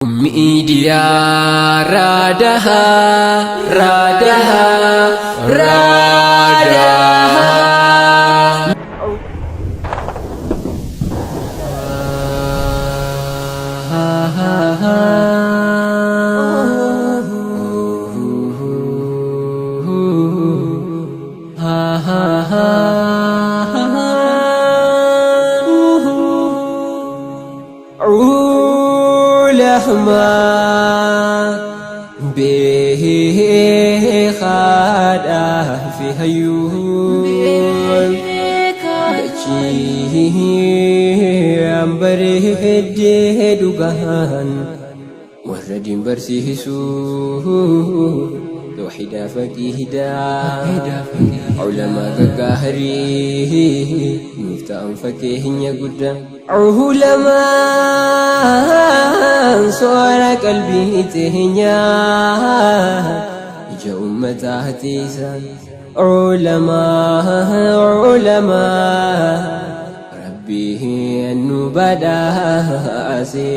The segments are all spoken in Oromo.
Miidiyaa Raadahaa Raadahaa Raadahaa. Ulamaa beekaadhaa fi hayyuun dachii bareeddee dhugaan warra diin barsiisuu tawxiidaa faqiidaa ulamaa gaggaarii nuuf ta'an fakkeenya guddaa. Ulamaan soora qalbii teenyaa ija ummataa tiisan. Ulamaa ulamaa rabbiin nu badhaase.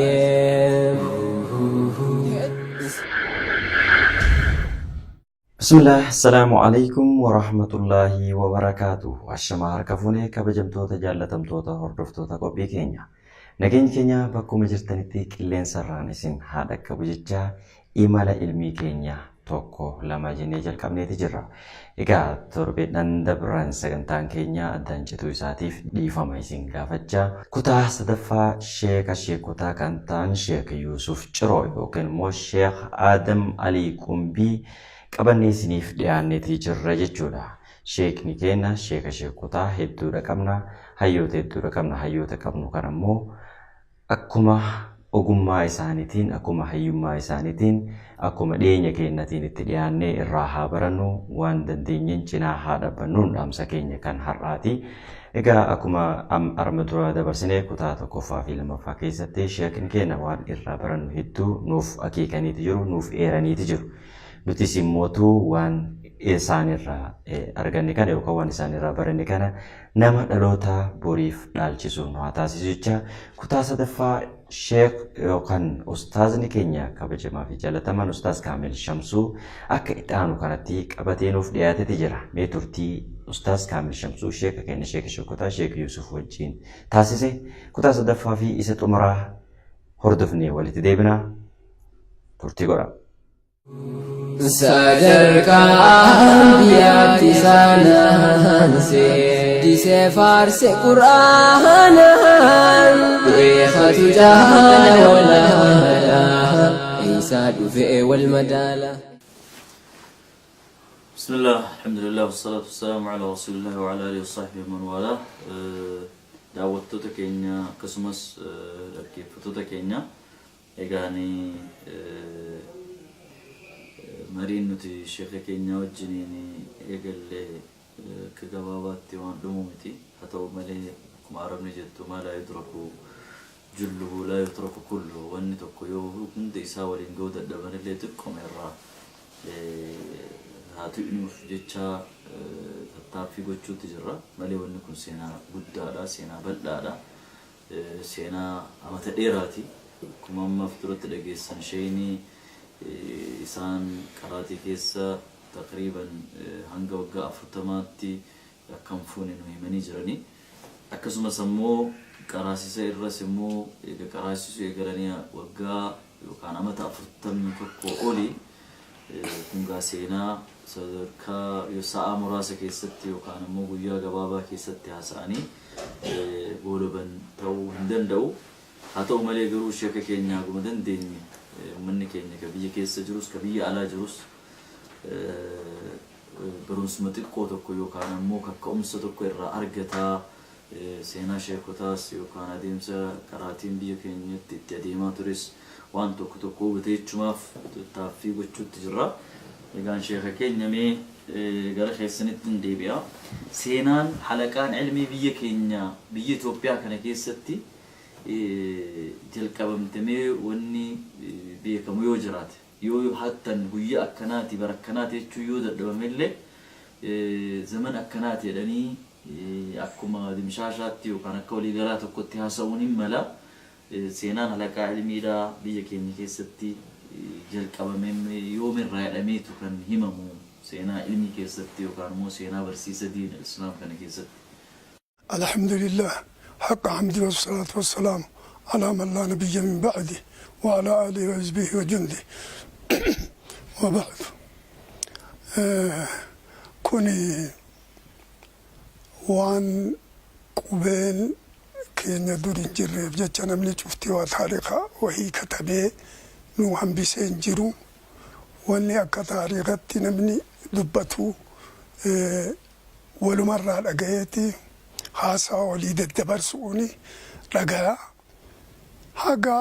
Bismillah, Assalaamu alaikum warahmatullaahi wabarakaatuh. Ashamaa harka fuunee kabajamtoota jaallatamtoota hordoftoota qophii keenya. Nageenyi keenya bakkuma jirtanitti qilleensarraan isin haa dhaqqabu jechaa imala ilmii keenya tokko lama jennee jalqabneeti jirra. Egaa torbeedhaan dabran sagantaan keenya addaan cituu isaatiif dhiifama isin gaafachaa kutaa sadaffaa sheeka sheekotaa kan ta'an Sheek Yuusuf Ciroo yookiin immoo Sheek Aadam Alii Qumbii qabannee isiniif dhiyaanneeti jirra jechuudha. Sheekni keenya sheeka sheekotaa hedduudha qabna, hayyoota hedduudha qabna, hayyoota qabnu kana immoo akkuma ogummaa isaaniitiin, akkuma hayyummaa isaaniitiin, akkuma dhiyeenya keenyatiin itti dhiyaannee irraa haa barannu, waan dandeenyeen cinaa haa dhaabbannuun dhaamsa keenya kan har'aati. Egaa akkuma arma dura dabarsine kutaa tokkoffaa fi lammaffaa keessatti sheekni keenya waan irraa barannu hedduu nuuf akeekaniiti jiru, nuuf eeraniiti jiru. Nutis immootu waan isaanirraa arganne kana yookaan waan isaanirraa baranne kana nama dhaloota boriif dhaalchisu nu haa taasisu jecha kutaa sadaffaa sheek yookaan ustaazni keenya kabajamaa fi jaalatamaan Ustaaz Kaamil Shamsuu akka itti aanu kanatti qabatee nuuf dhiyaateeti jira. Mee turtii Ustaaz Kaamil Shamsuu sheeka keenya sheeka sheekotaa Sheek Yuusuf wajjin taasise kutaa sadaffaa fi isa xumuraa hordofnee walitti deebina. Turtii godhaa. Sadarkaa biyyaatti saananse disee faarse qur'aanaan beekatu jaala walaala eeysaa dhufee wal madaala. بسم الله الحمد لله والصلاة والسلام على رسول الله وعلى آله وصحبه ومن والاه. Daawwattoota keenya akkasumas dhaggeeffattoota keenya, egaani mariin nuti sheeka keenya wajjiniin eegalle akka gabaabaatti waan dhumu miti. Haa ta'u malee, akkuma Arabni jettu, "Maa laa yudraku julluhu laa yutraku kulluhu", wanni tokko yoo hunda isaa waliin ga'uu dadhabanillee xiqqoma irraa haa tu'nuuf jecha tattaaffii gochuutti jirra malee wanni kun seenaa guddaadha, seenaa bal'aadha, seenaa amata dheeraati. Akkuma ammaaf duratti dhageessan, sheeyni isaan qaraatii keessa taqriiban hanga waggaa 40tti akka hin fuune nu himanii jiranii. Akkasumas ammoo qaraasisa irras immoo eega qaraasisuu eegalanii waggaa yookaan amata 41 oli. Kun gaa seenaa sadarkaa yoo sa'aa muraasa keessatti yookaan ammoo guyyaa gabaabaa keessatti haasa'anii goolaban ta'uu hin danda'u. Haa ta'u malee garuu sheeka keenya haguma dandeenye uummanni keenya ka biyya keessa jirus ka biyya alaa jirus barumsuma xiqqoo tokko yookaan ammoo kakka'umsa tokko irraa argataa, seenaa sheekotaas yookaan adeemsa qaraatiin biyya keenyatti itti adeemaa tures waan tokko tokko hubate jechumaaf tattaaffii gochuutti jirra. Egaan sheeka keenya, mee gara keessanitti hin deebi'a. Seenaan halaqaan ilmii biyya keenya, biyya Itoophiyaa kana keessatti jalqabamte mee wanni beekamu yoo jiraate, yoo hattan guyyaa akkanaati, bara akkanaati jechuu yoo dadhabamellee, zaman akkanaati jedhanii akkuma dimshaashaatti yookaan akka waliigalaa tokkotti haasa'uun hin mala. Seenaan halaqaa ilmiidhaa biyya keenya keessatti jalqabamee yoomirraa jedhameetu kan himamu seenaa ilmii keessatti yookaan immoo seenaa barsiisa diina islaam kana keessatti? الحمد لله حق حمده، والصلاة والسلام على من لا نبي من بعده وعلى آله وحزبه وجنده، وبعد. Kuni waan qubeen keenya dur hin jirreef jecha namni cufti waa taariika wahii katabee nu hambisee hin jiru. Wanni akka taariikatti namni dubbatu walumarraa dhagayeeti, haasaa walii daddabarsuuni dhagaa. Haga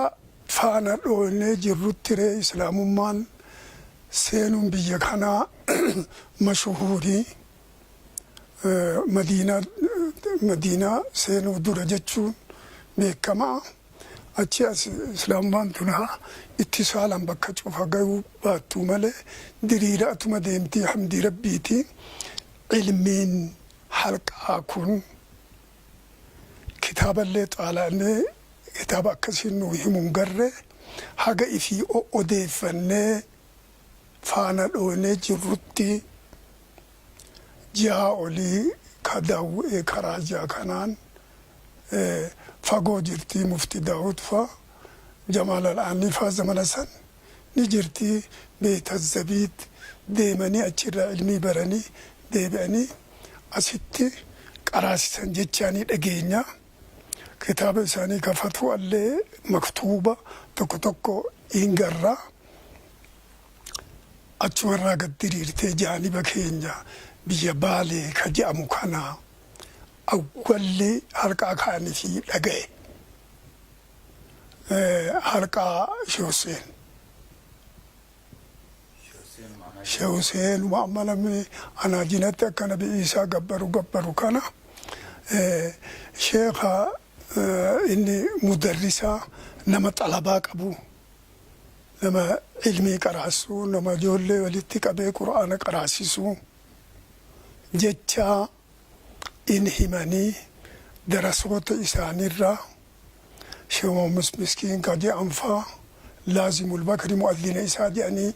faana dhoonnee jirrutti ree islaamummaan seenuun biyya kanaa mashuhuurii Madiinaa, Madiinaa seenuu dura jechuun beekamaa. Achi as islaamummaan tun itti saalan bakka cufa gayuu baattuu malee diriira atuma deemtii, hamdii rabbiiti. Ilmiin halqaa kun kitaaballee xaalaannee kitaaba akkasiin nuu himuun garre, haga ifii odeeffannee faana dhoonee jirrutti ji'a olii ka daawwee karaa ji'a kanaan fagoo jirti. Mufti Daawud fa, Jamaal Al'aanii fa zamana san ni jirti. Beeta Zabiid deemanii achirraa ilmii baranii deebi'anii asitti qaraasisan jechaanii dhageenya. Kitaaba isaanii ka fatwaallee maktuuba tokko tokko hin garra. Achumarraa gad diriirtee jaaniba keenya biyya Baalee ka je'amu kana awwalli halqaa kaanii fi dhagaye halqaa Sheekh Hussein. Sheekh Hussein amma namni anaa jinatti akka Nabi Iisaa gabbaru gabbaru kana, sheekha inni mudarrisaa, nama xalabaa qabu, nama ilmii qaraasu, nama ijoollee walitti qabee qur'aana qaraasisu jecha in himanii darasoota isaanirraa. Sheekh Muhammad Miskiin ka jedhan faa, Laazimul Bakri mu'addina isaa jedhanii,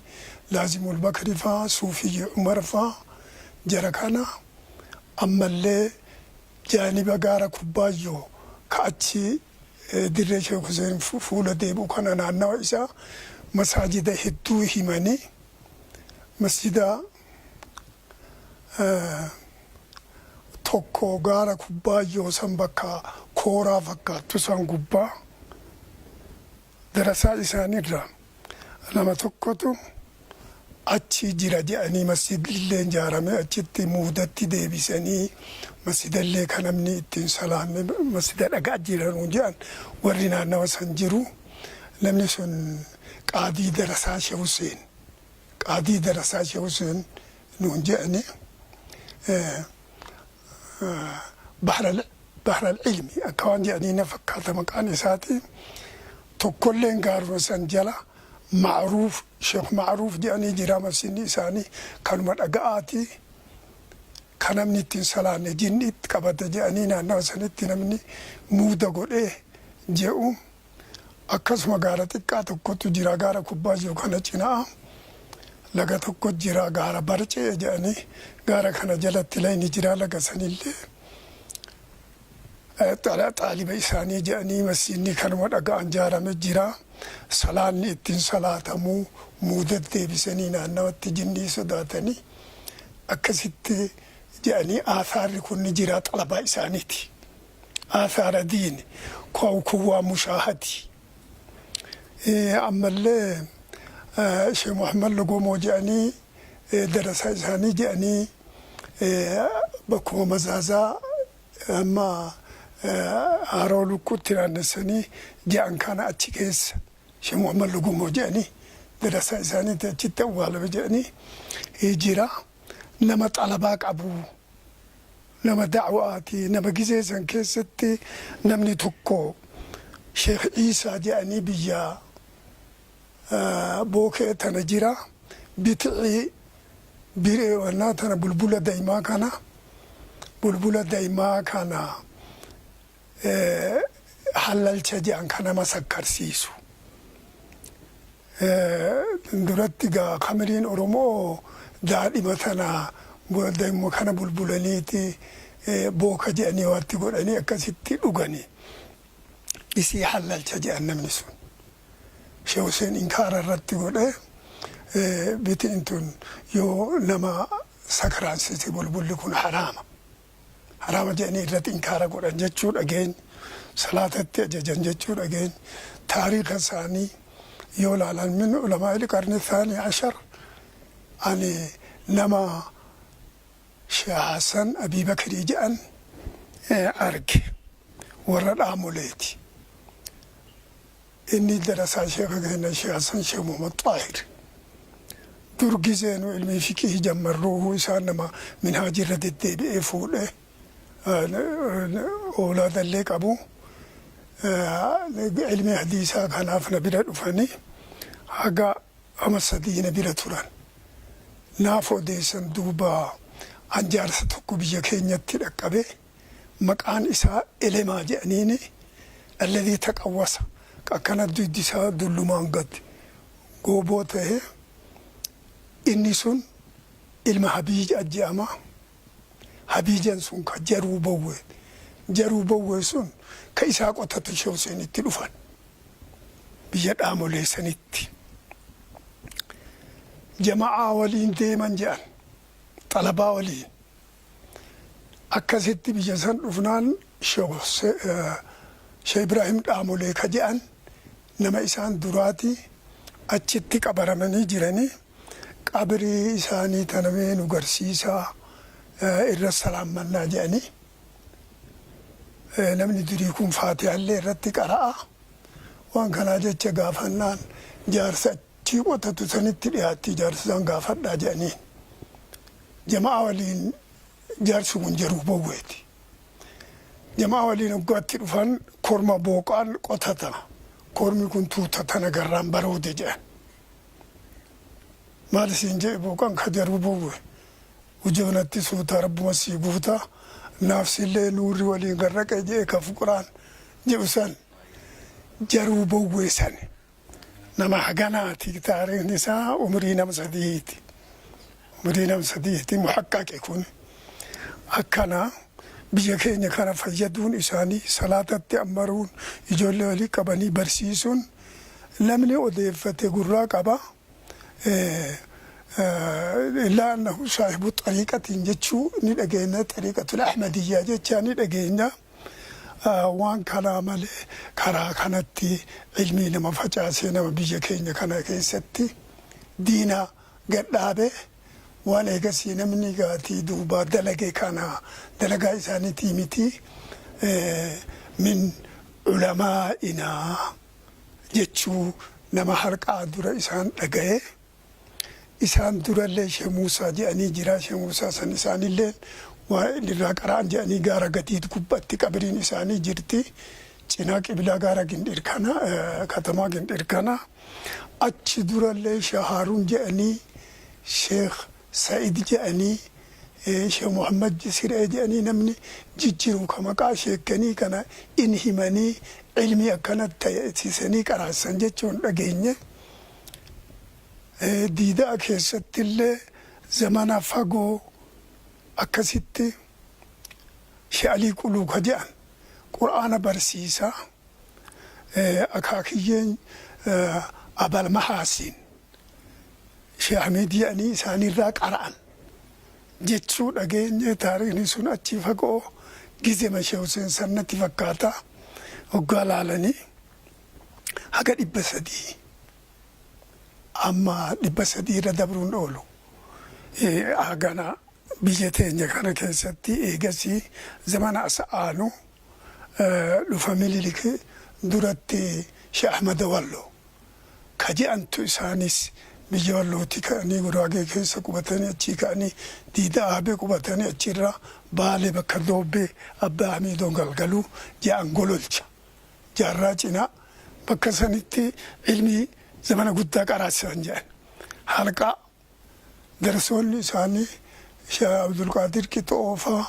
Laazimul Bakri faa, Suufiyyi Umar faa, jara kana ammallee jaaniba gaara Kubbaayyoo ka achi dirree Sheekh Hussein fuula deebi'u kana naannawa isaa masaajida hedduu himanii, masjida tokko gaara Kubbaayyoo san bakka kooraa fakkaattu san gubbaa darasaa isaanirra nama tokkotu achi jira jedhanii, masjidillee ijaarame achitti muudatti deebisanii, masjidallee kan namni ittiin salaanne masjida dhagaa jiranuu jedhan warri naannawa san jiru. Namni sun qaadii darasaa Sheekh Hussein, qaadii darasaa Sheekh Hussein nuun jedhani, Bahral Ilmi akka waan jedhanii na fakkaata maqaan isaati. Tokkolleen gaaruma san jala Ma'ruuf, Sheekh Ma'ruuf jedhanii jira. Masjidni isaanii kanuma dhaga'aati, kan namni ittiin salaanne jinni itti qabate jedhanii naannawa sanitti namni muuda godhee je'u. Akkasuma gaara xiqqaa tokkotu jira gaara Kubbaayyoo kana cinaa, laga tokko jira gaara Barcee jedhanii, gaara kana jalatti layni jira. Laga sanillee xaaliba isaanii jedhanii masjidni kanuma dhaga'an ijaarame jira. Salaanni ittiin salaatamuu muuda deebisanii naannawatti jinnii sodaatanii akkasitti jedhanii aasaarri kun ni jira xalabaa isaaniiti. Aasaara diini kun waa mushaahadi. Ammallee Sheekh Muhammad Logomoo jedhanii, darasaa isaanii jedhanii, bakkuma mazaazaa amma Haroo Lukkuutti naannessanii jedhan kana achi keessa Sheekh Muhammad Logomoo jedhanii darasaa isaaniitti achitti awwaalame jedhanii jira. Nama xalabaa qabu, nama da'waati, nama gizee san keessatti namni tokko Sheekh Iisaa jedhanii biyya Bookee tana jira, biticii biree wannaa tana bulbula daa'imaa kana, bulbula daa'imaa kana. Hallalcha jedhan kan nama sakkarsiisu. Duratti gaa kamiriin Oromoo daadhima tana daa'imuma kana bulbulaniiti booka jedhanii waatti godhanii akkasitti dhuganii. Isii hallalcha jedhan namni sun. Sheekh Hussein inkaara irratti godhe, bitiin tun yoo nama sakraansite bulbulli kun haraama. Haraama jedhanii irratti inkaara godhan jechuu dhageeny, salaatatti ajajan jechuu dhageeny, taariika isaanii yoo laalan min ulamaa'il qarni thaani ashar ani nama Sheekh Hasan Abii Bakrii jedhan arge, warra dhaamoleeti. Inni darasaa sheekha keenya Sheekh Hasan Sheekh Muhammad Xaahir. Dur gizee nu ilmii fiqihii jammarruuhu isaan nama minhaaji irra deddeebi'ee fuudhe, oolaadallee qabu. Ilmii hadiisaa kanaaf na bira dhufanii haga ama 3 na bira turan. Naaf odeessan duuba an jaarsa tokko biyya keenyatti dhaqqabe. Maqaan isaa Elemaa je'aniini, alladhii taqawwasa, ka akkana duydi isaa dullumaan gad gooboo tahe, inni sun ilma Habiija je'ama, Habiijan sun ka jaruu bowwee, jaruu bowwee sun ka isaa qotatu Sheekh Huseenitti dhufan, biyya dhaamolee sanitti. Jama'aa waliin deeman je'an, xalabaa waliin. Akkasitti biyya san dhufnaan Sheekh Ibraahim Dhaamolee ka je'an nama isaan duraati, achitti qabaramanii jiranii, qabrii isaanii tana mee nu garsiisaa, irra salaammannaa je'anii. Namni durii kun faatihaallee irratti qara'a. Waan kanaa jecha gaafannaan jaarsa achii qotatu sanitti dhiyaatti, jaarsa san gaafadhaa je'aniin. Jama'aa waliin jaarsi kun jaruu bowweeti. Jama'aa waliin hoggaatti dhufan korma booqaan qotata. Kormi kun tuuta tana garraan baroode je'an. Maal siin je'e booqaan ka jaruu bowwe. Ujoonatti suuta rabbuma sii guuta. Naafsillee nuurri waliin garraqe je'e ka fuqraan je'u san. Jaruu bowwee sani. Nama haganaati taarikhni isaa, umrii nama sadiiti. Umrii nama sadiiti muhaqqaqi kun. Akkana biyya keenya kana fayyaduun isaanii, salaatatti ammaruun, ijoollee walii qabanii barsiisuun, namni odeeffate gurraa qaba. Illaa annahu saahibu xariiqatiin jechuu ni dhageenya, xariiqatul ahmadiyyaa jechaa ni dhageenya. Waan kanaa malee karaa kanatti ilmii nama facaasee, nama biyya keenya kana keessatti diina gad dhaabe, waan eegasii namni gaatii duubaa dalage kana dalagaa isaaniitii miti, min ulamaa'inaa jechuu nama halqaa dura isaan dhagaye. Isaan durallee Sheekh Muusaa je'anii jira. Sheekh Muusaa san isaanilleen waa irraa qara'an je'anii gaara gadiit gubbatti qabriin isaanii jirti. Cinaa qiblaa gaara Gindhir kana, katamaa Gindhir kana. Achi durallee Sheekh Haaruun je'anii, Sheekh Sa'id je'anii, Sheekh Muhammad Siree je'anii namni jijjiru ka maqaa sheekkanii kana in himanii ilmii akkana ta'sisanii qaraasisan jechuun dhageenye. Diida'a keessattillee zamana fagoo akkasitti Sheh Alii Quluu ka je'an Qur'aana barsiisaa, akaakiyyeen Abal Mahaasiin Sheh Ahmed je'anii isaanirraa qara'an jechuu dhageenye. Taarikhni sun achii fagoo gizema Sheh Huseen san natti fakkaata, hoggaa laalanii haga 300, amma 300 irra dabruun oolu. Hagana biyya teenya kana keessatti eegasii zamana as aanu dhufa Minilik duratti Sheh Ahmada Wallo ka je'antu isaanis biyya Wallooti ka'anii Guraagee keessa qubatanii, achii ka'anii Diida Aabee qubatanii, achirra Baale bakka Doobbee Abbaa Hamiidoon Galgaluu je'an, Gololcha Jaarraa cinaa bakka sanitti ilmii zamana guddaa qaraasisan jedhan. Halqaa darasoonni isaanii Sheekh Abdulqaadir Qixo'oo faa,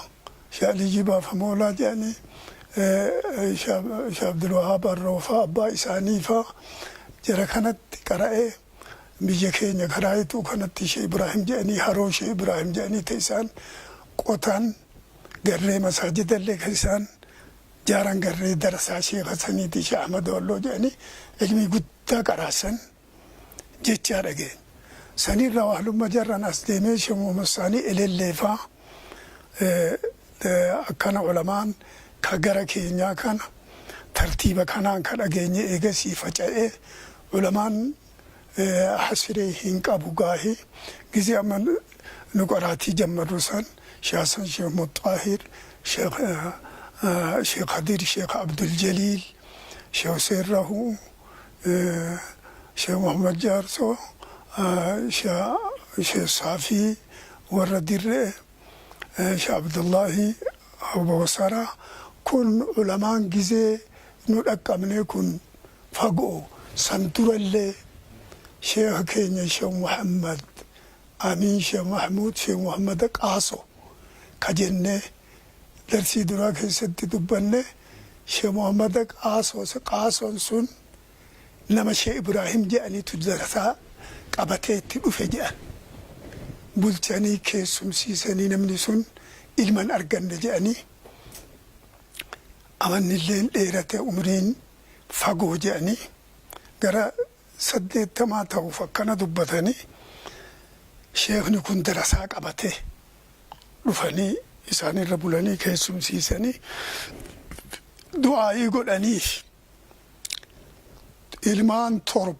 Sheekh Aliyyii Baafamoolaa jedhanii, Sheekh Abdulwahaab Arroofaa abbaa isaanii faa jara kanatti qara'ee biyya keenya karaayituu kanatti Sheekh Ibraahim jedhanii, haroo Sheekh Ibraahim jedhanii ta isaan qotan garree, masaajidallee ka isaan jaaran garree darasaa sheekha saniiti, Sheekh Ahmad Walloo jedhanii ilmii guddaa qaraasan jechaa dhageenya. Sanirraa wahlumma jarran as deemee Sheekh Muhammad Saanii Elelleefaa akkana ulamaan ka gara keenyaa kana tartiiba kanaan ka dhageenye eegasii faca'ee ulamaan hasiree hin qabu gaahi gizee amma nu qaraatii jammarru san Sheekh Hasan, Sheekh Muxaahir, Sheekh Hadir, Sheekh Abdul Jaliil, Sheekh Hussein Rahuu, Sheekh Muhammad Jaarsoo, Sheekh Saafii warra Dirree, Sheekh Abdullaahi Aboosaraa kun ulamaan gizee nu dhaqqabne kun fagoo. San durallee sheekha keenya Sheekh Muhammad Amiin, Sheekh Mahmuud, Sheekh Muhammad Qaaso ka jennee darsii duraa keessatti dubbanne, Sheekh Muhammad Qaaso, Qaasoon sun nama Sheekh Ibraahim jedhaniitu darasaa qabatee itti dhufe jedhan. Bulchanii keessumsiisanii namni sun ilman arganne jedhanii, amannilleen dheerate, umriin fagoo jedhanii, gara 80 ta'uuf akkana dubbatanii, sheekni kun darasaa qabatee dhufanii isaanirra bulanii keessumsiisanii du'aayii godhaniif, ilmaan 7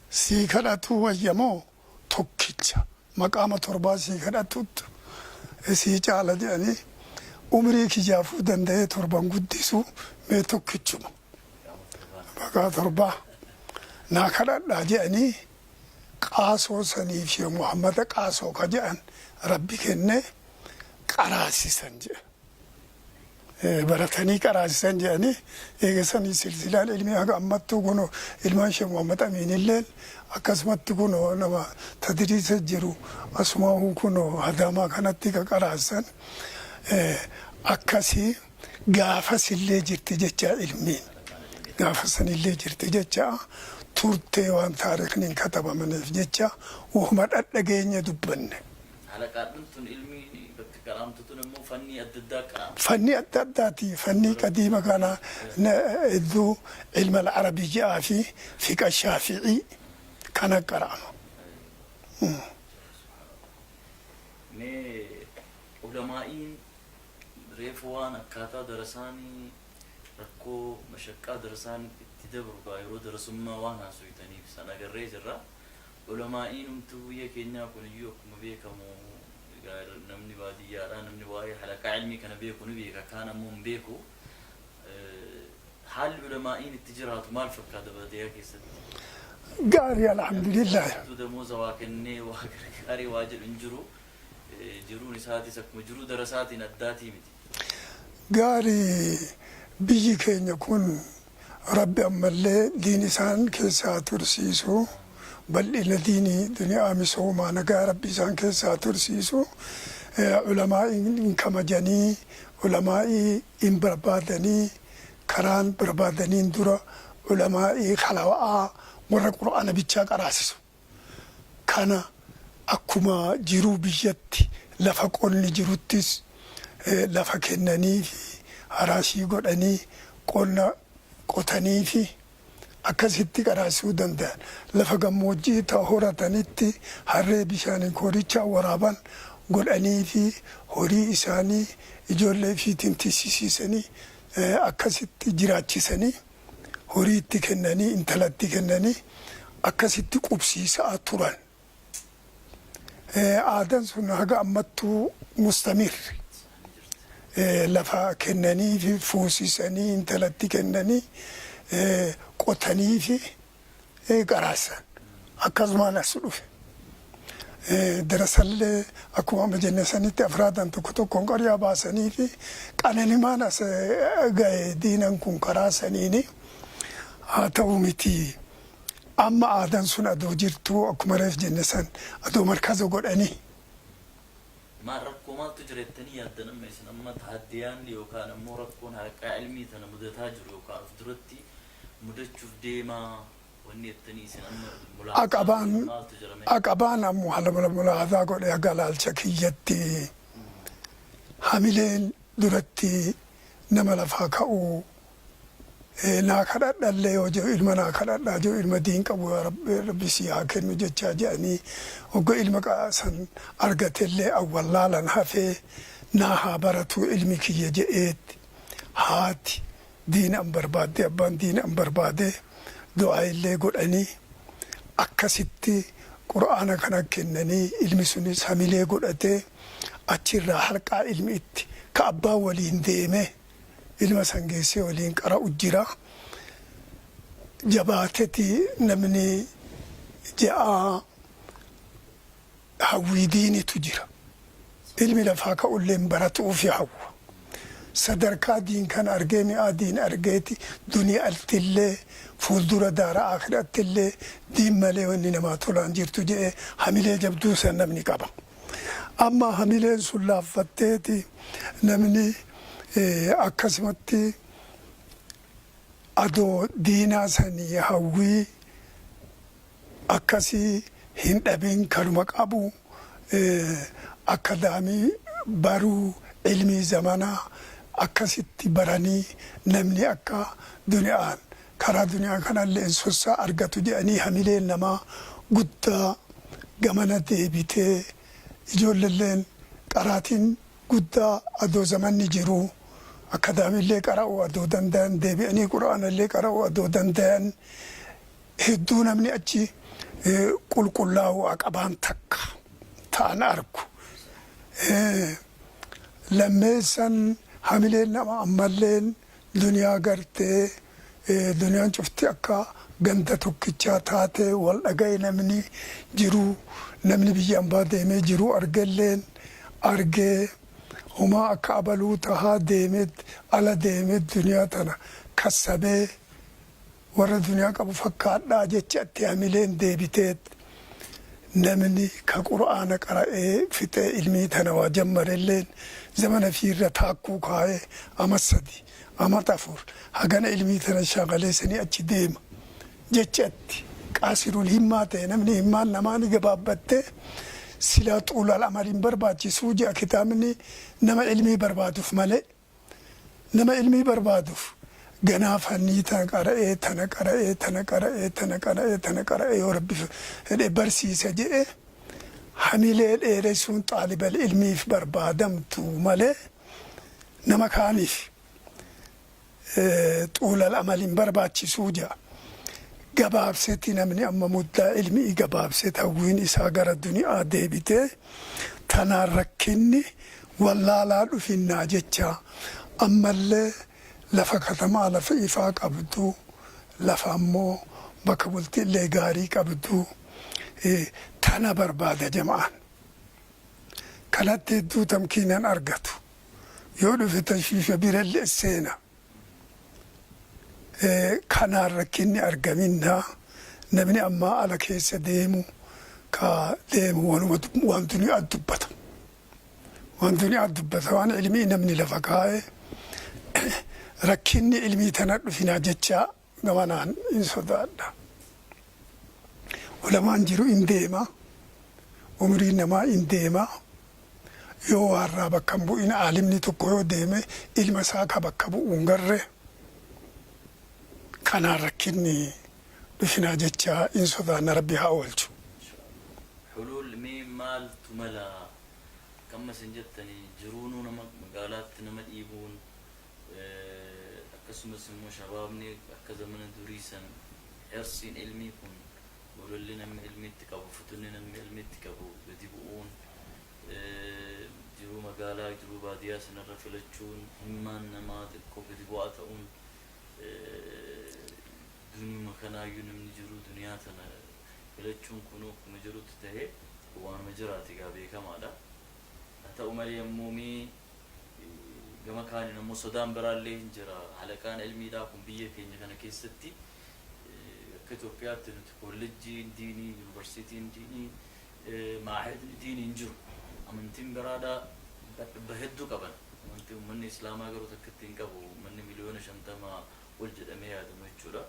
sii kadhatuu wayyamoo tokkicha maqaama torbaa sii kadhatuttu sii caala jedhanii, umrii kiyyaafuu danda'ee torban guddisu, mee tokkichuma maqaa torbaa naa kadhadhaa jedhanii, Qaasoo saniif Sheekh Muhammada Qaasoo ka jedhan Rabbi kennee qaraasisan jedhan. Baratanii qaraasisan jedhanii, eega sanii silsilaan ilmii haga ammattuu kunoo ilmaan Sheekh Muhammad Amiinilleen akkasumatti kunoo nama tadriisa jiru, asumaahuu kunoo Hadaamaa kanatti ka qaraasisan akkasii. Gaafasillee jirti jecha, ilmiin gaafa sanillee jirti jecha turtee, waan taarikni hin katabamaniif jecha wahuma dhadhageenya dubbanne. Halaqaadhuun tun ilmiin bakka qaraamtu tun immoo fannii adda addaa qaraamtu. Fanni adda addaati. Fanni qadiima kana hedduu ilma al-arabiyyaa fi fiqa shaafi'ii kana qara'ama. Mee ulamaa'iin reefu waan akkaataa darasaanii, rakkoo mashaqqaa darasaan itti dabru gaa yeroo darasummaa waan haasoytaniif san agarree jirra. Ulamaa'iinumtuu biyya keenyaa kun iyyuu akkuma beekamu egaa namni baadiyyaadhaa, namni waa'ee halaqaa ilmii kana beeku ni beeka, kaan ammoo hin beeku. Haalli ulamaa'iin itti jiraatu maal fakkaata baadiyyaa keessatti? Gaarii, alhamdulillah. Keessattuu damooza waa kennee waa gargaaree waa jedhu hin jiru. Jiruun isaatis akkuma jiruu darasaatiin addaatii miti. Gaarii, biyyi keenya kun Rabbi ammallee diin isaan keessa haa tursiisu, bal'ina diinii duniyaa misoomaa nagaa Rabbi isaan keessa haa tursiisu. Ulamaa'iin hin kamajanii, ulamaa'ii hin barbaadanii, karaan barbaadaniin dura ulamaa'ii kalawa'aa warra Qur'aana bichaa qaraasisu kana akkuma jiruu biyyatti lafa qonni jiruttis lafa kennaniifi haraashii godhanii qonna qotaniifi akkasitti qaraasisuu danda'an. Lafa gammoojjii ta horatanitti harree bishaaniin koorichaa waraaban godhaniifi horii isaanii ijoollee ifiitiin tissisiisanii akkasitti jiraachisanii, horii itti kennanii, intala itti kennanii akkasitti qubsiisaa turan. Aadaan sun haga ammattuu mustamir. Lafa kennanii fi fuusisanii intalatti kennanii qotanii fi qaraasan. Akkasumaan as dhufe. Darasallee akkuma amma jenne sanitti afraadan tokko tokkoon qaryaa baasanii fi qananimaan as gahe diinan kun karaa saniini. Haa ta'u miti, amma aadaan sun adoo jirtuu, akkuma reef jenne san adoo markaza godhanii. Maal rakkoo maaltu jira jettanii yaaddan amma isin amma tahaddiyaan yookaan ammoo rakkoon halaqaa ilmii tana mudataa jiru yookaan of duratti mudachuuf deemaa wanni jettanii isin amma mulaaxaa Aqabaan maaltu jira mee? Aqabaan ammoo haala mulaaxaa godhe haga laalcha kiyyatti hamileen duratti nama lafaa ka'uu naa kadhadhallee yoo jiru ilma naa kadhadhaa jiru, ilma diin qabu yaa Rabbi sii haa kennu jechaa jedhanii, hogga ilma san argatellee awwallaalan hafee naa haa baratu ilmi kiyya je'eetti haati diin an barbaadde, abbaan diin an barbaade, du'aa illee godhanii akkasitti qur'aana kana kennanii, ilmi sunis hamilee godhatee achirraa halqaa ilmi itti ka abbaan waliin deeme ilma san geessee waliin qara'u jira. Jabaateti namni je'aa hawwii diinitu jira. Ilmi lafaa ka'ulleen baratuufi hawwa. Sadarkaa diin kan argee, mi'aa diin argeeti, duniyaattillee fuuldura daara aakirattillee diin malee wanni namaa tolaan jirtu je'ee hamilee jabduu san namni qaba. Amma hamileen sun laaffatteeti namni akkasumatti adoo diinaa sanii hawwii akkasii hin dhabin kanuma qabu akkadaamii baruu ilmii zamanaa akkasitti baranii namni akka duniyaan karaa duniyaa kanallee sossaa argatu jedhanii hamileen namaa guddaa gamana deebitee, ijoollelleen qaraatiin guddaa adoo zamanni jiru akkadaamillee qara'uu adoo dandayan, deebi'anii qura'aanallee qara'uu adoo dandayan, hedduu namni achi qulqullaa'uu aqabaan takka ta'an argu. Lammeessan hamileen nama ammalleen duniyaa gartee, duniyaan cufti akka ganda tokkichaa taate wal dhagaye, namni jiru, namni biyya ambaa deemee jiru argelleen argee homaa akka abaluu tahaa deemet ala deemet duniyaa tana kassabee warra duniyaa qabu fakkaadhaa jecha itti hamileen deebiteet namni ka qur'aana qara'ee fixee ilmii tana waa jammarelleen zamana fiirra taakkuu kaa'ee ama 3 amat 4 hagana ilmii tana shaagalee sanii achi deema jechatti qaasirul himmaa ta'e. Namni himmaan namaa ni gabaabbatte. Silaa xuulal amaliin barbaachisuu jedha kitaabni nama ilmii barbaaduuf malee, nama ilmii barbaaduuf ganaa fannii tana qara'ee, tana qara'ee, tana qara'ee, tana qara'ee, tana qara'ee, yoo Rabbi fedhe barsiisa jedhe hamilee dheeressuun xaalibal ilmiif barbaadamtu malee nama kaaniif xuulal amaliin barbaachisuu jedha. Gabaabsetti namni amma muddaa ilmii gabaabset hawwiin isaa gara duniyaa deebitee tanaan rakkinni wallaalaa dhufinnaa jecha. Ammallee lafa katamaa, lafa ifaa qabdu, lafa ammoo bakka bultiillee gaarii qabdu tana barbaada jama'aan. Kanatti hedduu tamkiinan argatu. Yoo dhufe tashwiisha birallee seena. Kanaan rakkinni argaminnaa namni ammaa ala keessa deemu ka deemu wanuma waan duniyaa dubbata. Waan duniyaa dubbata, waan ilmii namni lafa kaa'e rakkinni ilmii tana dhufinaa jecha gamanaan hin sodaadha. Ulamaan jiru in deema. Umriin namaa in deema. Yoo waarraa bakka hin bu'in, aalimni tokko yoo deeme ilma isaa ka bakka bu'u hin garre, kanaan rakkinni dhufinaa jecha hin sodaanna. Rabbi haa oolchu. Hulul mee maaltu mala? Akkama isin jettani jiruunuu nama magaalaatti nama dhiibuun, akkasumas immoo shabaabni akka zamana durii san hirsiin ilmii kun, gololli namni ilmiitti qabu, futunni namni ilmiitti qabu gadi bu'uun, jiruu magaalaa jiruu baadiyyaa sanarra filachuun, himmaan namaa xiqqoo gadi bu'aa ta'uun, duniyuma kanaayyuu namni jiruu duniyaa tana filachuun kunuu akkuma jirutti ta'ee waanuma jiraati egaa beekamaadha. Haa ta'u malee ammoo mee gama kaaniin ammoo sodaan biraallee hin jira. Halaqaan ilmiidhaa kun biyya keenya kana keessatti akka Itoophiyaatti nuti koolleejjiin diinii, yuunivarsiitiin diinii Maahidni diin hin jiru. Amantiin biraadhaa dhibba hedduu qaban. Amantii uummanni Islaamaa garuu takkatti hin qabu. Uummanni 50,000,000 ol jedhamee yaadamu jechuudha.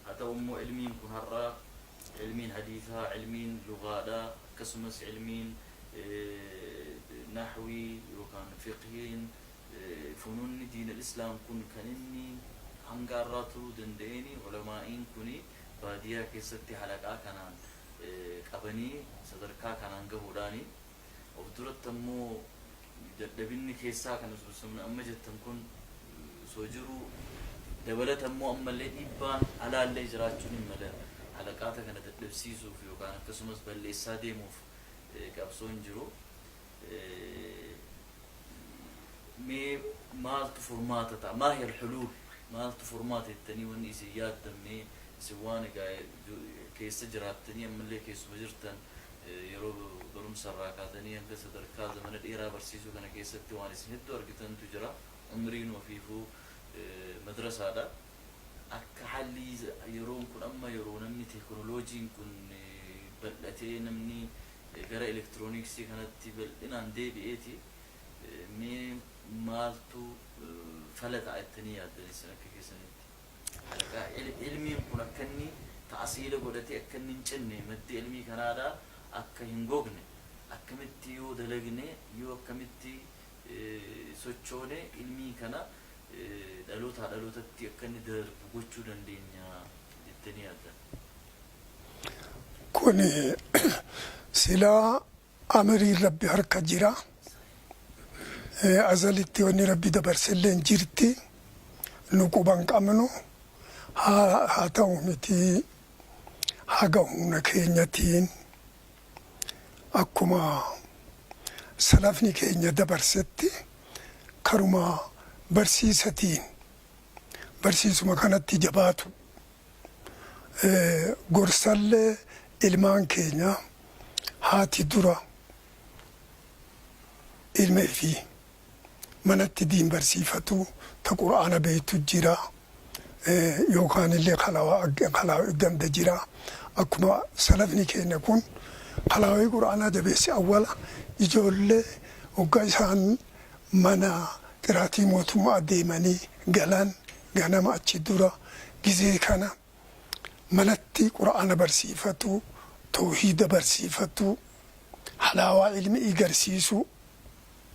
Haa ta'u immoo ilmiin kun har'a ilmiin hadiisaa, ilmiin lugaadhaa, akkasumas ilmiin nahwii yookaan fiqhiin, funuunni diin al-islaam kun kan inni hanga har'aa turuu danda'eeni ulamaa'iin kuni baadiyyaa keessatti halaqaa kanaan qabanii sadarkaa kanaan gahuudhaani. Of duratti ammoo dadhabinni keessaa kan amma jettan kun osoo jiruu, dabalata immoo ammallee dhiibbaan alaallee jiraachuun hin mala. Halaqaata kana dadhabsiisuuf yookaan akkasumas balleessaa deemuuf qabsoon jiru. Mee maaltu furmaata ta'a? Maa hiya al-huluul? Maaltu furmaata jettanii wanni isin yaaddan? Mee isin waan egaa keessa jiraattanii ammallee keessuma jirtan, yeroo barumsa irraa kaatanii hanga sadarkaa zamana dheeraa barsiisuu kana keessatti waan isin hedduu argitantu jira. Umriin ofiifuu madrasaadha. Akka haalli yeroon kun amma yeroo namni teekinooloojiin kun bal'atee, namni gara elektirooniksii kanatti bal'inaan deebi'eeti. Mee maaltu fala ta'a jettanii yaaddan isin akka keessanitti? Halaqaa ilmiin kun akka inni ta'asiila godhatee akka inni hin cinne, maddi ilmii kanaadha akka hin gogne, akkamitti yoo dalagne, yoo akkamitti sochoone ilmii kana dhalootaa dhalootatti akka inni darbu gochuu dandeenya jettanii yaaddan? Kun silaa amriin Rabbi harka jira. Azalitti wanni Rabbi dabarsellee hin jirti. Nu quban qabnu. Haa ta'u miti, haga humna keenyatiin akkuma salafni keenya dabarsetti karuma barsiisatiin barsiisuma kanatti jabaatu. Gorsallee ilmaan keenya, haati dura ilma ifii manatti diin barsiifatu, ta Qur'aana beektu jira, yookaan illee kalawaa ganda jira. Akkuma salafni keenya kun kalaawii Qur'aanaa jabeesse, awwala ijoollee hoggaa isaan mana qiraatii mootummaa deemanii galan, ganama achi dura gizee kana manatti Qur'aana barsiifatu, tawhiida barsiifatu, halaawaa ilmi'ii garsiisu,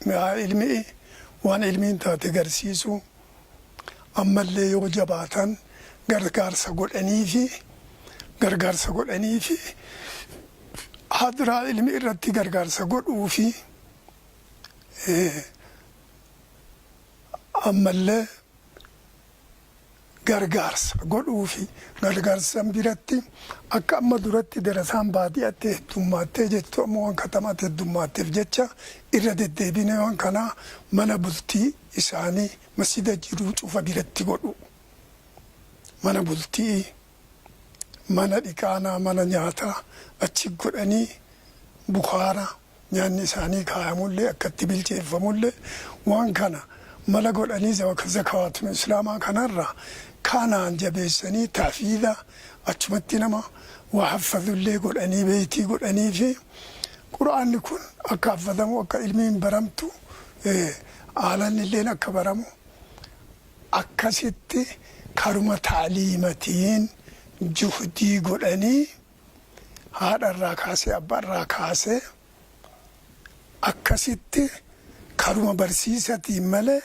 mi'aa ilmi'i, waan ilmiin taate garsiisu. Ammallee yoo jabaatan gargaarsa godhaniifi hadraa ilmi irratti gargaarsa godhuufi, ammallee gargaarsa godhuufi gargaarsan biratti akka amma duratti darasaan baadiyyaatti heddummaattee jettu, amma waan katamaatti heddummaatteef jecha irra deddeebinee waan kanaa mana bultii isaanii masjida jiruu cufa biratti godhu, mana bultii, mana dhiqaanaa, mana nyaataa achi godhanii, bukaara nyaanni isaanii kaayamullee akkatti bilcheeffamullee waan kana mala godhanii, zakawaatuma Islaamaa kanarra kanaan jabeessanii, tahfiida achumatti nama waa haffazullee godhanii, beeytii godhanii fi Qur'aanni kun akka haffatamu, akka ilmiin baramtu, haalaan illeen akka baramu, akkasitti karuma taaliimatiin juhdii godhanii, haadha irraa kaasee abbaa irraa kaasee akkasitti karuma barsiisatiin malee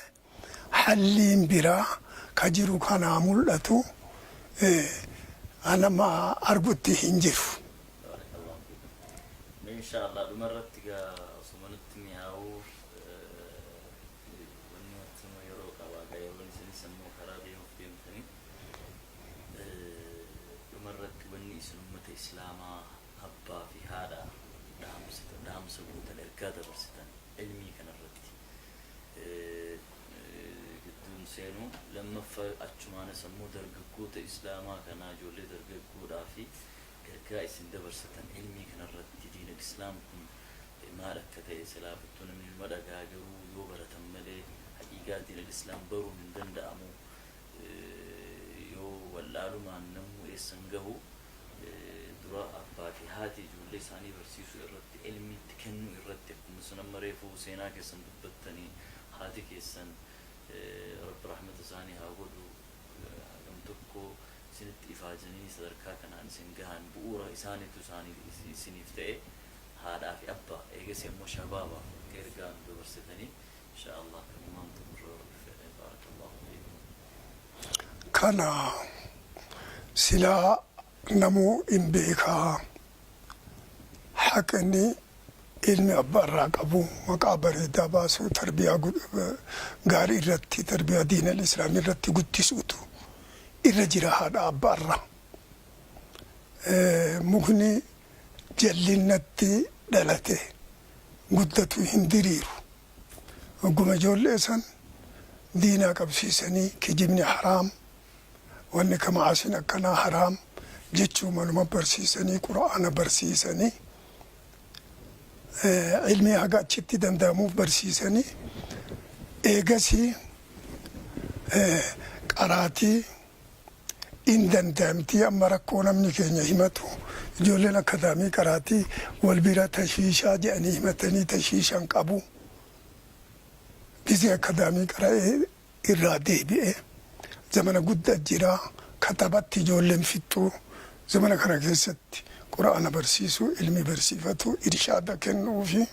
halliin biraa ka jiru kanaa mul'atu nama argutti hin jiru. Barakallahu fiikum. Mee insha Allah dhumarratti gaa osuma nutti mi'aawuu wanni martinuu yeroo qaba gaa, yeroon isinis ammoo karaa deemuuf deemtanii, dhumarratti wanni isin ummata Islaamaa, abbaa fi haadha dhaamsitan, dhaamsa gootan, ergaa dabarsitan ilmii kanarratti gidduun seenu, lammaffaa achumaanis ammoo dargaggoota Islaamaa kanaa, ijoollee dargaggoodhaa fi ergaa isin dabarsitan ilmii kanarratti, diin Islaam kun maal akka ta'e silaafattuu namni numa dhagaa, garuu yoo baratan malee haqiiqaa diin Islaam baruun hin danda'amu, yoo wallaalumaan namuu eessan gahu, dura abbaa fi haati ijoollee kennuu irratti akkuma isin amma reefu seenaa keessan dubbattanii haati keessan Rabbi rahmata isaanii haa godhu hagam tokko isinitti ifaajanii sadarkaa kanaan isin gahan bu'uura isaanitu isaaniif isiniif ta'e haadhaa fi abbaa eegasii ammoo shabaabaaf akka ergaa nu dabarsitanii inshaa Allah kanumaan xumurra Rabbi fedhe barakallahu fiikum. Kana silaa namuu in beekaa haqni ilmi abbaa irraa qabu maqaa bareedaa baasuu tarbiyaa gaarii irratti tarbiyaa diinal islaamii irratti guddisuutu irra jira haadha abbaa irra. Mukni jallinnatti dhalate guddatu hin diriiru. Hogguma ijoollee san diinaa qabsiisanii kijibni haraam wanni ka ma'aasin akkanaa haraam jechuu manuma barsiisanii qur'aana barsiisanii ilmii haga achitti danda'amuuf barsiisanii eegasii qaraatii in danda'amtii amma rakkoo namni keenya himatu ijoolleen akadaamii qaraatii wal bira tashiishaa jedhanii himatanii tashiishan qabu gisee akadaamii qara'ee irraa deebi'e zamana guddaa jira katabatti ijoolleen fixxuu zamana kana keessatti qura'aana barsiisuu ilmi barsiifatu irshaada kennuufi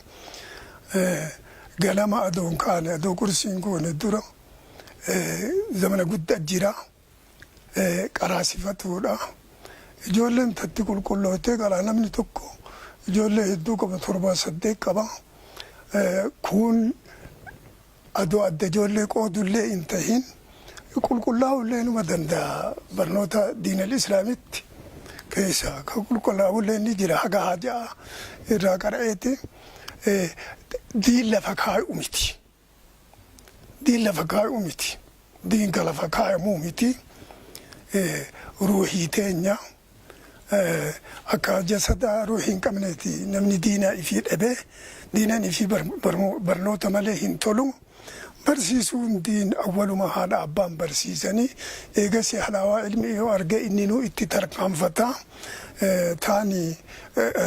ganama adoon kaane adoo qursiin goone dura zamana guddaa jira qaraasifatuudha. Ijoolleen tatti qulqullooftee qaraa namni tokko ijoollee hedduu qaba torbaa saddeet qaba. Kun adoo adda ijoollee qoodullee hin tahin qulqullaa'ullee numa danda'a barnoota diinal islaamitti keessa ka qulqullaa'ullee ni jira haga haja'a irraa qara'eeti diin lafa kaa'u miti. Diin lafa kaa'u miti. Diin ka lafa kaa'amuu miti. Ruuhii teenya akka jasada ruuhii hin qabneeti namni diinaa ifii dhabee diinaan ifii barnoota malee hin tolu. Barsiisuun diin awwaluma haadha abbaan barsiisanii eegasi halaawaa ilmi yoo arge inninuu itti tarkaanfata. Taani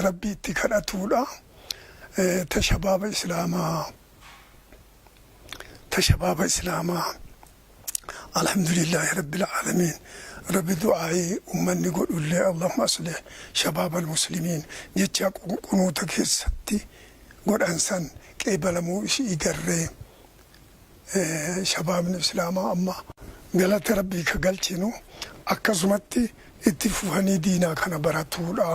rabbi itti kadhatuudha. Ta shabaaba islaamaa. Ta shabaaba islaamaa alhamdulillaahi rabbil aalamiin rabbi du'aayii ummanni godhullee allahumma aslih shabaaba almuslimiin jecha qunuuta keessatti godhan san qeebalamuu isii garree shabaabni islaamaa amma galata rabbii ka galchinu akkasumatti itti fufanii diinaa kana baratuudha.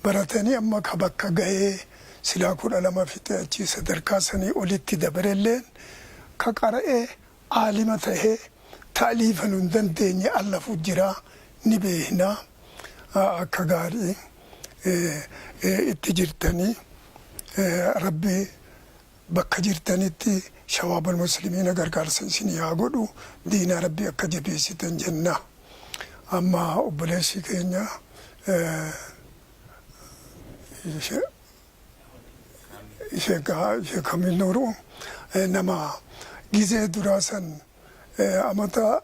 Baratanii amma ka bakka gahee silaa 12 fixee achii sadarkaa sanii olitti dabarelleen ka qara'ee aalima tahee ta'liifa nun dandeenye allafu jira ni beekna akka gaarii itti jirtanii rabbi bakka jirtanitti shabaabal muslimiina gargaarsa isinii haa godhu diinaa rabbi akka jabeessitan jenna. Amma obboleessi keenya Sheek Kamil Nuuruu nama gizee duraa san amata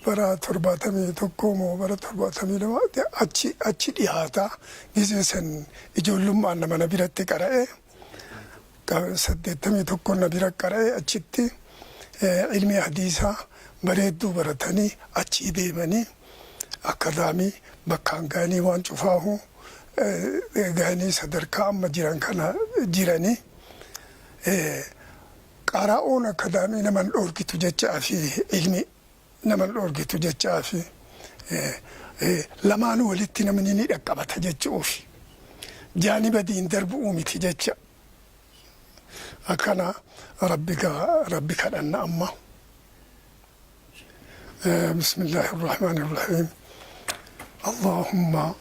bara 71 moo bara 72 achi dhihaata gizee san ijoollummaan nama na biratti qara'e 81 na bira qara'e achitti ilmii hadiisaa bareedduu baratanii achii deemanii akadaamii bakkaan gahanii waan cufaahu gahanii sadarkaa amma jiran kana jiranii qara'uun akadaamii naman dhoorkitu jechaa fi ilmi naman dhoorkitu jechaa fi lamaanuu walitti namni ni dhaqqabata jechuufi jaaniba diin darbu'uu miti jecha akkana rabbi rabbi kadhanna amma. بسم الله الرحمن الرحيم اللهم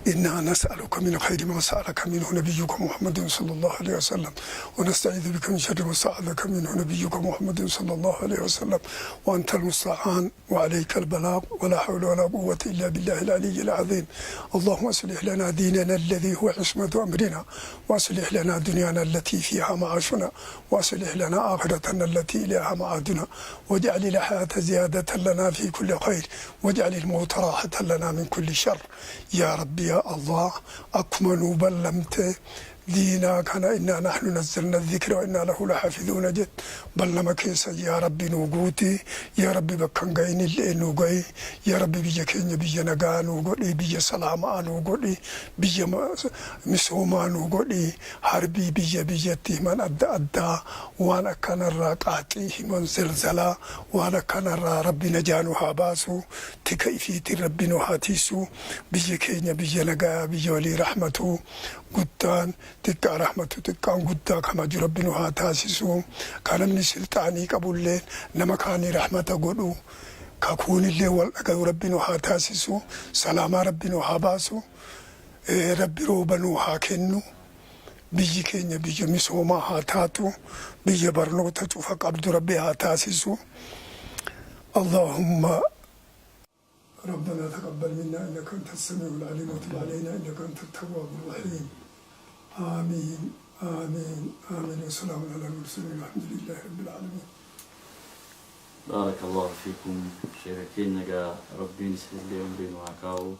إنا نسألك من خير ما سألك منه نبيك محمد صلى الله عليه وسلم ونستعيذ بك من شر ما استعاذك منه نبيك محمد صلى الله عليه وسلم وأنت المستعان وعليك البلاغ ولا حول ولا قوة إلا بالله العلي العظيم اللهم أصلح لنا ديننا الذي هو عصمة أمرنا وأصلح لنا دنيانا التي فيها معاشنا وأصلح لنا آخرتنا التي إليها معادنا واجعل الحياة زيادة لنا في كل خير واجعل الموت راحة لنا من كل شر يا ربي يا Yaa Allah, akkuma nuu ballamte diinaa kana, innaa nahnu nazzalna dhikra wa innaa lahu lahafizuuna jett, ballama keessa yaa Rabbi nuu guuti. Yaa Rabbi, bakka hin gayinillee nuu gayi. Yaa Rabbi, biyya keenya biyya nagaa nuu godhi, biyya salaamaa nuu godhi, biyya misoomaa nuu godhi. Harbii biyya biyyatti himan adda addaa, waan akkanarraa, qaaxii himan, zalzalaa, waan akkanarraa Rabbi najaa nu haa baasu. Tika ifiitiin Rabbi nu haa tiisu. Biyya keenya biyya nagaa, biyya walii rahmatu, guddaan xiqqaa rahmatu, xiqqaan guddaa kamaju Rabbi nu haa taasisu. Ka namni silxaanii qabulleen nama kaanii rahmata godhu, ka kuunillee wal dhagayu Rabbi nu haa taasisu. Salaamaa Rabbi nu haa baasu. Rabbi rooba nu haa kennu. Biyyi keenya biyya misoomaa haa taatu. Biyya barnoota cufa qabdu Rabbi haa taasisu. Allahumma ربنا تقبل منا انك انت السميع العليم وتب علينا انك انت التواب الرحيم. امين امين امين، وسلام على المرسلين، والحمد لله رب العالمين. بارك الله فيكم sheeka keenya. Egaa Rabbiin isinillee umrii nu haa kaa'u.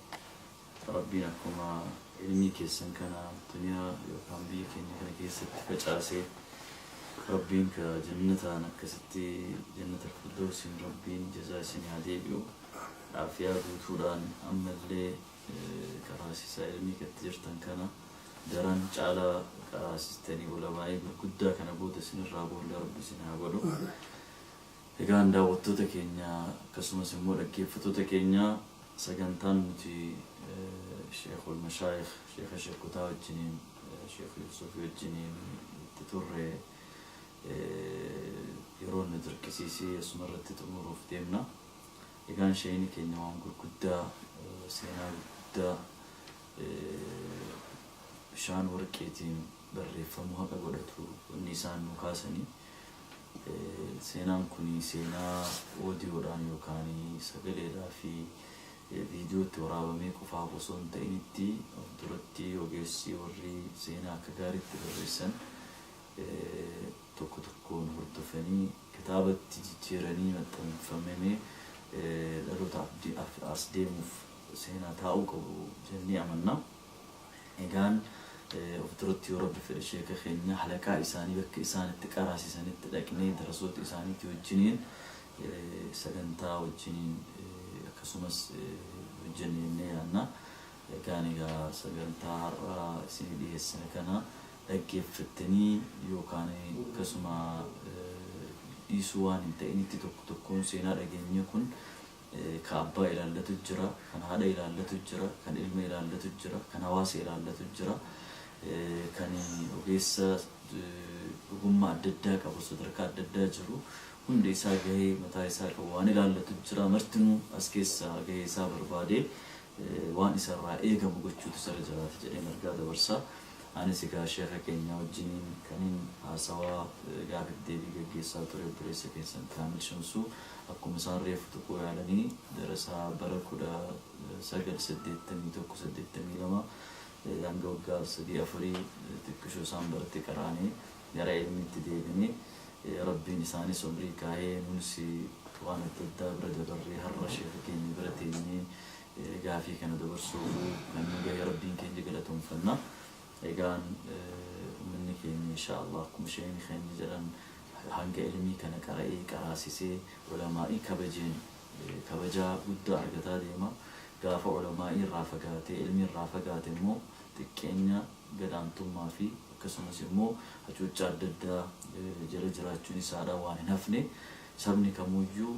Rabbiin akkuma ilmii keessan kana duniyaa yookaan biyya keenya kana keessatti facaasee, Rabbiin ka jannataan akkasitti jannata firdawsiin Rabbiin jazaa isin haa deebi'u. Aafiyaa guutuudhaan ammallee qaraasisaa ilmii katti jirtan kana daran caalaa qaraasistanii ulamaa'ii gurguddaa kana booda isinirraa boolla Rabbi isin haa godhu. Egaan daawwattoota keenya, akkasumas immoo dhaggeeffattoota keenya, sagantaan nuti Sheekul Mashaayikh, Sheeka Sheekotaa wajjiniin, Sheek Yuusufii wajjiniin itti turre yeroo nu dirqisiisee asuma irratti xumuruuf deemna. Egaan sheeyni keenya waan gurguddaa, seenaa gurguddaa bishaan warqeetiin barreeffamuu haqa godhatu wanni isaan nu kaasanii. Seenaan kun seenaa oodiyoodhaan yookaan sagaleedhaa fi viidiyootti waraabamee qofaaf osoo hin ta'initti, of duratti ogeessi warri seenaa akka gaariitti barreessan tokko tokkoon hordofanii kitaabatti jijjiiranii maxxanfamee dhaloota as deemuuf seenaa taa'uu qabu jennee amanna. Egaan of duratti yoo Rabbi fedhe sheeka keenya halaqaa isaanii bakka isaan itti qaraasisanitti dhaqnee darasoota isaaniitii wajjiniin sagantaa wajjiniin akkasumas hojjenne jennee yaadna. Egaan egaa sagantaa har'aa isinii dhiyeessine kana dhaggeeffattanii yookaan akkasuma dhiisuu waan hin ta'initti, tokko tokkoon seenaa dhageenye kun ka abbaa ilaallatu jira, kan haadha ilaallatu jira, kan ilma ilaallatu jira, kan hawaasa ilaallatu jira, kan ogeessa ogummaa adda addaa qabu sadarkaa adda addaa jiru hundi isaa gahee mataa isaa qabu waan ilaallatu jira. Martinuu as keessaa gahee isaa barbaadee waan isarraa eegamu gochuutu isarra jiraata jedheen ergaa dabarsa. Anis egaa sheeka keenya wajjiniin kanin haasawaa gaafiif deebii gaggeessaa ture obboleessa keessan Kaamil Shamsuu. Akkuma isaan reefu tuquu yaalanii, darasaa bara 1981, 82 hanga waggaa sadii afurii xiqqishoo isaan biratti qaraanee gara ilmiitti deebinee, Rabbiin isaanis umrii kaahee nunis waan adda addaa bira dabarree har'a sheeka keenya bira teenyee gaafii kana dabarsuufuu kan nu gahe Rabbiin keenya galatoonfanna. Egaan uummanni keenya insha Allah akkuma sheekni keenya jedhan hanga ilmii kana qara'ee qaraasisee ulamaa'ii kabajeen kabajaa guddaa argataa deema. Gaafa ulamaa'ii irraa fagaatee ilmii irraa fagaate immoo xiqqeenya, gadaantummaa fi akkasumas immoo hacuuccaa adda addaa jala jiraachuun isaadha waan hin hafne. Sabni kamuyyuu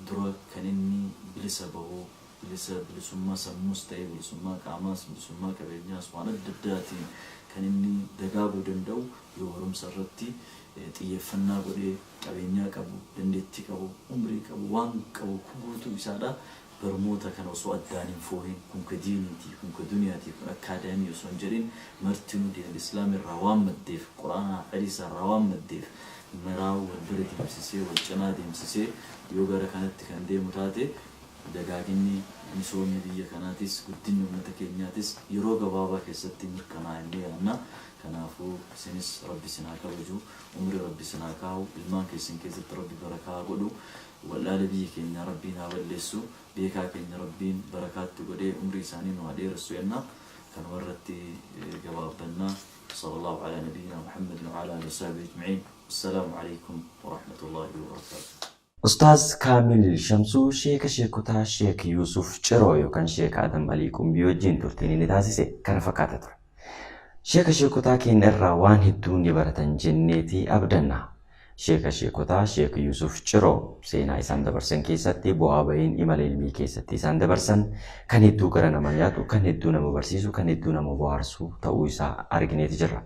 dura kan inni bilisa bahu, bilisa bilisummaa sammuus ta'e, bilisummaa qaamaas, bilisummaa qabeenyaas, waan adda addaatiin kan inni dagaaguu danda'u yoo barumsa irratti xiyyeeffannaa godhee qabeenyaa qabu, dandeettii qabu, umrii qabu, waan qabu guutuu isaadha barmoota kana osoo addaan hin foohin, kun ka diiniiti, kun ka duniyaati, kun akkaadaamii osoo hin jedhin, martinuu diinal islaam irraa waan maddeef, Quraanaa fi hadiisa irraa waan maddeef, maraa wal bira deemsisee, wal cinaa deemsisee yoo gara kanatti kan deemu taate Dagaaginni misoomni biyya kanaatis guddinni uummata keenyaatis yeroo gabaabaa keessatti mirkanaa'a jennee yaadna. Kanaafuu isinis Rabbi isin haa kabaju, umrii Rabbi isin haa kaahu, ilmaan keessan keessatti Rabbi barakaa haa godhu, wal'aala biyya keenyaa Rabbiin haa balleessu, beekaa keenya Rabbiin barakaa itti godhee umrii isaanii nu haa dheeressu jenna. Kanuma irratti gabaabbanna. Sallallahu alaa nabiyyinaa Muhammadin wa alaa aalihi wa sahbihi ajma'iin. Wassalaamu aleykum wa rahmatullaahi wa barakaatuh. Ustaaz Kaamil Shamsuu Sheeka Sheekotaa Sheek Yuusuf Ciroo yookaan Sheek Adam Alii Qumbii wajjin turtiin inni taasise kana fakkaata ture. Sheeka Sheekotaa keenya irraa waan hedduu ni baratan jenneeti abdanna. Sheeka Sheekotaa Sheek Yuusuf Ciroo seenaa isaan dabarsan keessatti bu'aa ba'iin imala ilmii keessatti isaan dabarsan kan hedduu gara nama nyaatu, kan hedduu nama barsiisu, kan hedduu nama bohaarsu ta'uu isaa argineeti jirra.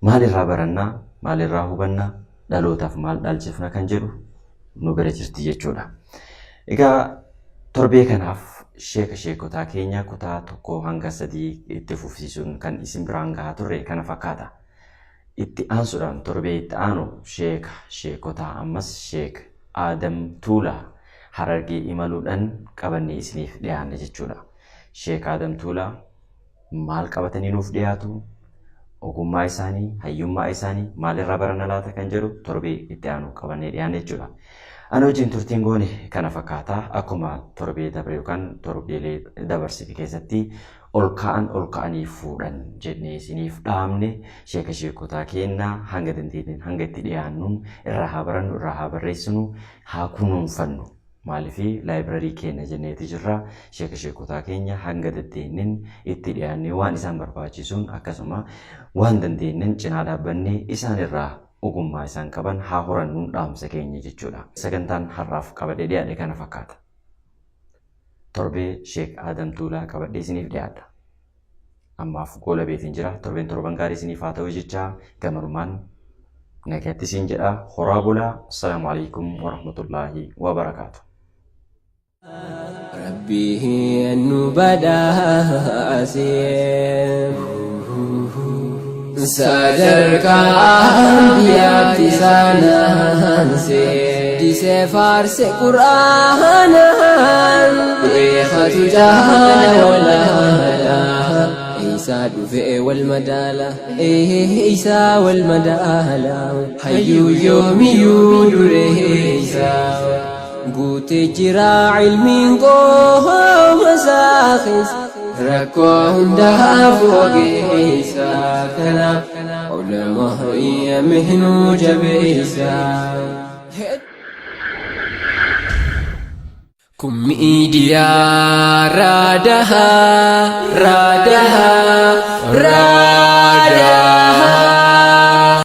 Maal irraa baranna, maal irraa hubanna, dhalootaaf maal dhaalchifna kan jedhu nu bira jirti jechuudha. Egaa torbee kanaaf sheeka sheekotaa keenya kutaa 1 hanga 3 itti fufsiisuun kan isin biraan gahaa turre kana fakkaata. Itti aansuudhaan torbee itti aanu sheeka sheekotaa ammas Sheek Aadam Tuulaa Harargee imaluudhaan qabannee isiniif dhiyaanna jechuudha. Sheek Aadam Tuulaa maal qabatanii nuuf dhiyaatu? Ogummaa isaanii, hayyummaa isaanii maalirraa baranna laata kan jedhu torbee itti aanu qabannee dhiyaanna jechuudha. Ana wajjin turtiin goone kana fakkaata. Akkuma torbee dabre yookaan torbeelee dabarsite keessatti ol ka'an ol ka'anii fuudhan jennee isiniif dhaamne, sheeka sheekotaa keenna hanga dandeenyeen hanga itti dhiyaannuun irraa haa barannu, irraa haa barreessinu, haa kunuunfannu. Maaliif laayibrarii keenya jenneeti jirra. Sheeka sheekotaa keenya hanga dandeenyeen itti dhiyaannee waan isaan barbaachisuun akkasuma waan dandeenyeen cinaa dhaabbannee isaan irraa ogummaa isaan qaban haa horannuun dhaamsa keenya jechuudha. Sagantaan har'aaf qabadhee dhiyaadhe kana fakkaata. Torbee Sheek Aadam Tuulaa qabadhee isiniif dhiyaadha. Ammaaf goola beetiin jira. Torbeen torban gaarii isiniif haa ta'u jechaa gamanumaan nagaatti isin jedha. Horaa bulaa. Assalaamu alaikum warahmatullaahi wabarakaatu. Rabbii nu badhaase sadarkaa ambiyaatti saanaanse disee faarse qur'aanaan beekatu jaala walaala isaa dhufee wal madaala isaa wal madaala hayyuu yoomiyyuu dureessa guutee jira ilmiin qooma isaa keessa rakkoo hundaaf ogeessa kanaaf ulamaa mihnuu jabeessa. Kun miidiyaa raadahaa, raadahaa, raadahaa.